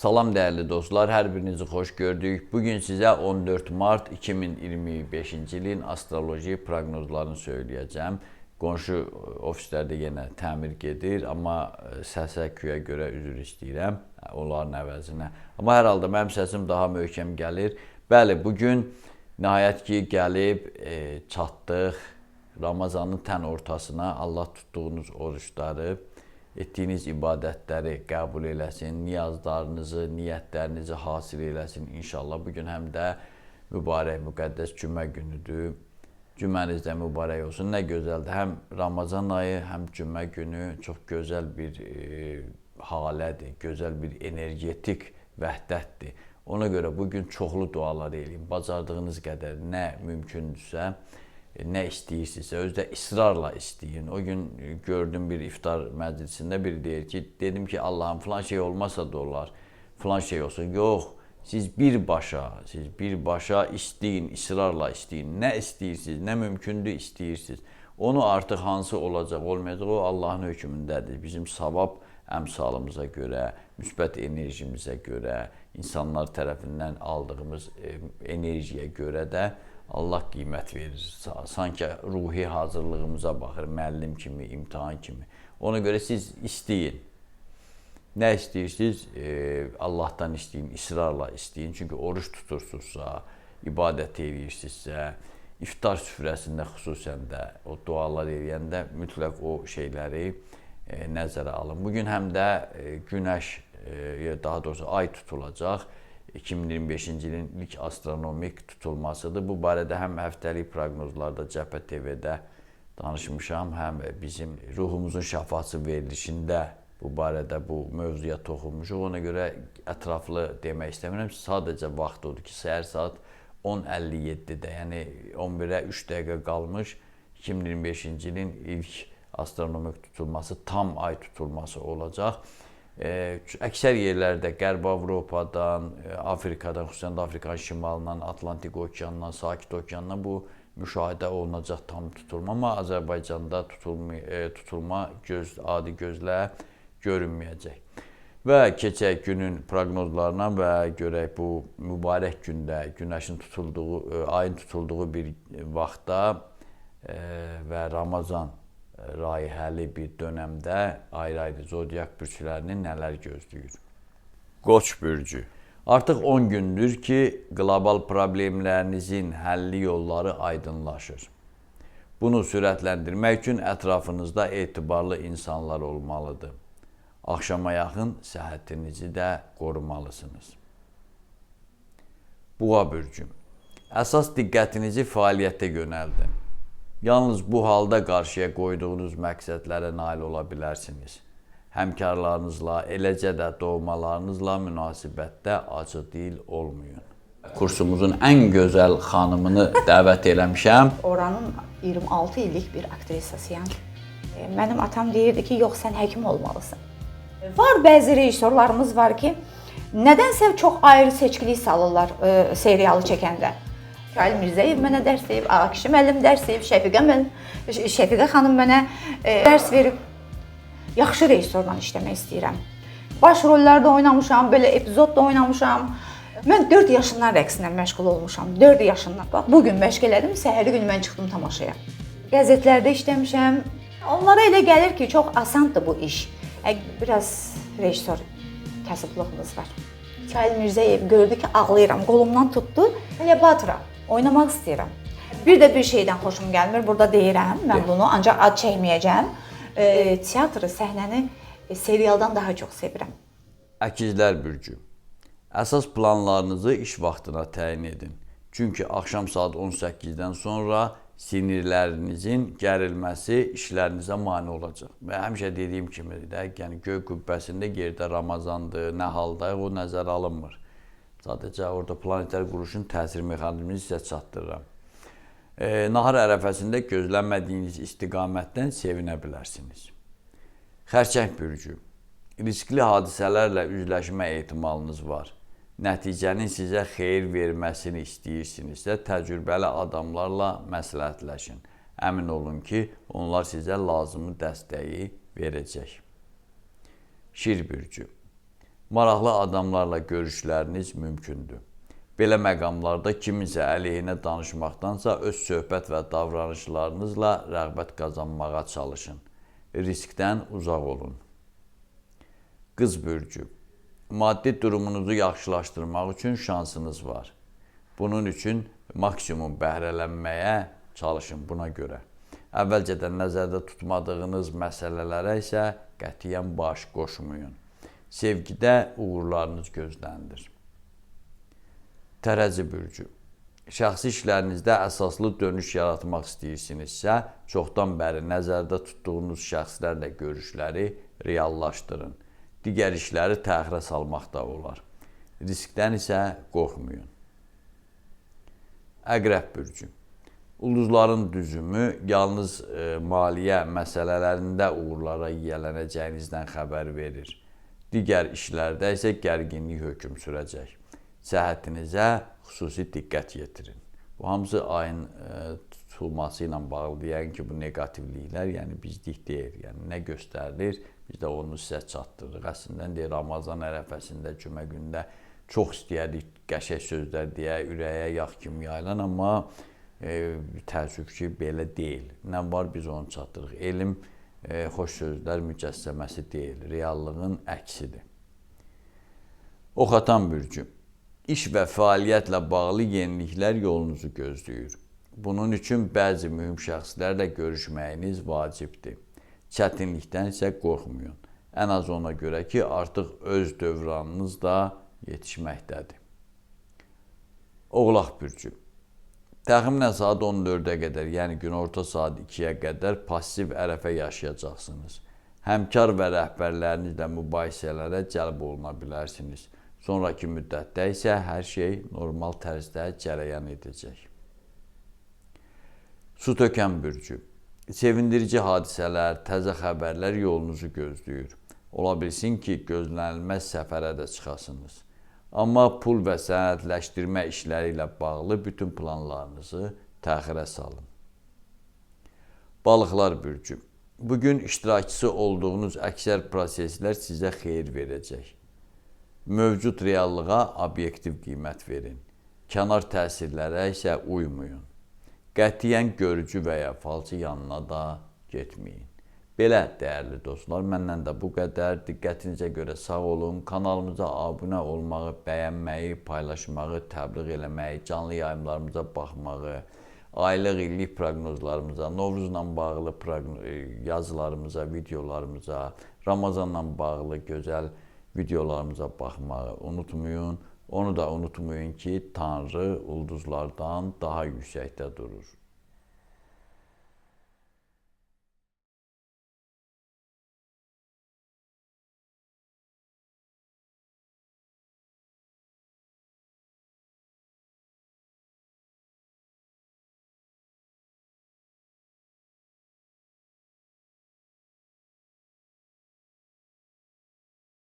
Salam dəyərli dostlar, hər birinizi xoş gördük. Bu gün sizə 14 mart 2025-ci ilin astroloji proqnozlarını söyləyəcəm. Qonşu ofislərdə yenə təmir gedir, amma səsə, küyə görə üzr istəyirəm onların əvəzinə. Amma hər halda mənim səsim daha möhkəm gəlir. Bəli, bu gün nəhayət ki gəlib çatdıq Ramazanın tən ortasına. Allah tutduğunuz oruçları, etdiyiniz ibadətləri qəbul eləsin, niyazlarınızı, niyyətlərinizi hasil eləsin inşallah. Bu gün həm də mübarək, müqəddəs cümə günüdür. Cüməniz də mübarək olsun. Nə gözəldir. Həm Ramazan ayı, həm cümə günü çox gözəl bir halədir, gözəl bir energetik vəhdətdir. Ona görə bu gün çoxlu dualar eləyin. Bacardığınız qədər nə mümkündürsə, nə istəyirsinizsə, özü də israrla istəyin. O gün gördüm bir iftar məclisində biri deyir ki, dedim ki, Allahım filan şey olmasa da olar, filan şey olsun. Yox, siz birbaşa istəyin, israrla istəyin. Nə istəyirsiniz, nə mümkündür istəyirsiniz. Onu artıq hansı olacaq, olmayacaq, o Allahın hökmündədir. Bizim savab əmsalımıza görə, müsbət enerjimizə görə, insanlar tərəfindən aldığımız enerjiyə görə də Allah qiymət verir. Sanki ruhi hazırlığımıza baxır, müəllim kimi, imtahan kimi. Ona görə siz istəyin. Nə istəyirsiniz, Allahdan istəyin, israrla istəyin. Çünki oruç tutursunuzsa, ibadət eləyirsinizsə, iftar süfrəsində xüsusən də o dualar eləyəndə mütləq o şeyləri nəzərə alın. Bugün həm də günəş, daha doğrusu ay tutulacaq. 2025-ci ilin ilk astronomik tutulmasıdır. Bu barədə həm həftəlik proqnozlarda Cəbhə TV-də danışmışam, həm bizim ruhumuzun şəfası verilişində bu barədə bu mövzuya toxunmuşuq. Ona görə ətraflı demək istəmirəm. Sadəcə vaxt odur ki, səhər saat 10:57-də, yəni 11-ə 3 dəqiqə qalmış 2025-ci ilin ilk astronomik tutulması, tam ay tutulması olacaq. Əksər yerlərdə Qərbi Avropadan, Afrikadan, xüsusən də Afrikanın şimalından, Atlantik okeandan, Sakit okeandan bu müşahidə olunacaq tam tutulma, amma Azərbaycanda tutulma adi gözlə görünməyəcək. Və keçək günün proqnozlarına və görək bu mübarək gündə, günəşin tutulduğu, ayın tutulduğu bir vaxtda və Ramazan raihəli bir dönəmdə ayrı-ayrı zodiak bürclərini nələr gözləyir? Qoç bürcü. Artıq 10 gündür ki, qlobal problemlərinizin həlli yolları aydınlaşır. Bunu sürətləndirmək üçün ətrafınızda etibarlı insanlar olmalıdır. Axşama yaxın səhhətinizi də qorumalısınız. Boğa bürcü. Əsas diqqətinizi fəaliyyətə yönəldin. Yalnız bu halda qarşıya qoyduğunuz məqsədlərə nail ola bilərsiniz. Həmkarlarınızla, eləcə də doğmalarınızla münasibətdə acı dil olmayın. Kursumuzun ən gözəl xanımını dəvət eləmişəm. Oranın 26 illik bir aktrisasıyam. Mənim atam deyirdi ki, yox sən həkim olmalısan. Var bəzi rejissorlarımız var ki, nədənsə çox ayrı seçkilik salırlar serialı çəkəndə. Şail Mirzəyev mənə dərs verib, Ağakişi müəllim dərs verib, Şəfiqə xanım mənə dərs verib. Yaxşı rejissorla işləmək istəyirəm. Baş rollərdə oynamışam, belə epizodda oynamışam. Mən 4 yaşından rəqslə məşğul olmuşam. 4 yaşından. Bax, bu gün məşq elədim, səhəri gün mən çıxdım tamaşaya. Qəzetlərdə işləmişəm. Onlara elə gəlir ki, çox asandır bu iş. Biraz rejissor kasıblığımız var. Şail Mirzəyev gördü ki, ağlayıram, qolumdan tutdu. Hələ Batıra, oynamaq istəyirəm. Bir də bir şeydən xoşum gəlmir. Burada deyirəm mən bunu, ancaq ad çəkməyəcəm. Teatrı, səhnəni serialdan daha çox sevirəm. Əkizlər bürcü. Əsas planlarınızı iş vaxtına təyin edin. Çünki axşam saat 18-dən sonra sinirlərinizin gərilməsi işlərinizə mane olacaq. Və həmişə dediyim kimi də, yəni göy qübbəsində yerdə Ramazandır, nə haldayıq o nəzərə alınmır. Sadəcə orada planeter quruluşun təsir mexanizmini sizə çatdırıram. Nahar ərəfəsində gözlənmədiyiniz istiqamətdən sevinə bilərsiniz. Xərçəng bürcü. Riskli hadisələrlə üzləşmə ehtimalınız var. Nəticənin sizə xeyir verməsini istəyirsinizsə, təcrübəli adamlarla məsləhətləşin. Əmin olun ki, onlar sizə lazımi dəstəyi verəcək. Şir bürcü. Maraqlı adamlarla görüşləriniz mümkündür. Belə məqamlarda kiminsə əleyhinə danışmaqdansa öz söhbət və davranışlarınızla rəğbət qazanmağa çalışın. Riskdən uzaq olun. Qız bürcü. Maddi durumunuzu yaxşılaşdırmaq üçün şansınız var. Bunun üçün maksimum bəhrələnməyə çalışın buna görə. Əvvəlcədən nəzərdə tutmadığınız məsələlərə isə qətiyyən baş qoşmayın. Sevgidə uğurlarınız gözlənilir. Tərəzi bürcü. Şəxsi işlərinizdə əsaslı dönüş yaratmaq istəyirsinizsə, çoxdan bəri nəzərdə tutduğunuz şəxslərlə görüşləri reallaşdırın. Digər işləri təxirə salmaq da olar. Riskdən isə qorxmayın. Əqrəb bürcü. Ulduzların düzümü yalnız maliyyə məsələlərində uğurlara yiyələnəcəyinizdən xəbər verir. Digər işlərdə isə gərginlik hökm sürəcək. Səhhətinizə xüsusi diqqət yetirin. Bu hamısı ayın tutulması ilə bağlıdır. Yəni ki, bu neqativliklər, yəni bizlik deyil. Yəni nə göstərilir, biz də onu sizə çatdırırıq. Əslində deyir, Ramazan ərəfəsində, cümə günündə çox istəyərdik qəşəng sözlər deyə, ürəyə yağ kimi yayılan, amma təəssüf ki, belə deyil. Nə var, biz onu çatdırırıq. Elm xoş sözlər mücəssəməsi deyil, reallığın əksidir. Oxatan bürcü. İş və fəaliyyətlə bağlı yeniliklər yolunuzu gözləyir. Bunun üçün bəzi mühüm şəxslərlə görüşməyiniz vacibdir. Çətinlikdən isə qorxmayın. Ən az ona görə ki, artıq öz dövranınız da yetişməkdədir. Oğlaq bürcü. Təxminən saat 14-ə qədər, yəni günorta saat 2-yə qədər passiv ərəfə yaşayacaqsınız. Həmkar və rəhbərlərinizlə mübahisələrə cəlb oluna bilərsiniz. Sonrakı müddətdə isə hər şey normal tərzdə cərəyan edəcək. Su tökən bürcü. Sevindirici hadisələr, təzə xəbərlər yolunuzu gözləyir. Ola bilsin ki, gözlənilməz səfərə də çıxasınız. Amma pul və sənədləşdirmə işləri ilə bağlı bütün planlarınızı təxirə salın. Balıqlar bürcü. Bugün iştirakçısı olduğunuz əksər proseslər sizə xeyir verəcək. Mövcud reallığa obyektiv qiymət verin. Kənar təsirlərə isə uymayın. Qətiyyən görücü və ya falçı yanına da getməyin. Belə, dəyərli dostlar, məndən də bu qədər. Diqqətinizə görə sağ olun. Kanalımıza abunə olmağı, bəyənməyi, paylaşmağı, təbliğ eləməyi, canlı yayımlarımıza baxmağı, aylıq, illik proqnozlarımıza, Novruzla bağlı yazılarımıza, videolarımıza, Ramazanla bağlı gözəl videolarımıza baxmağı unutmayın. Onu da unutmayın ki, Tanrı ulduzlardan daha yüksəkdə durur.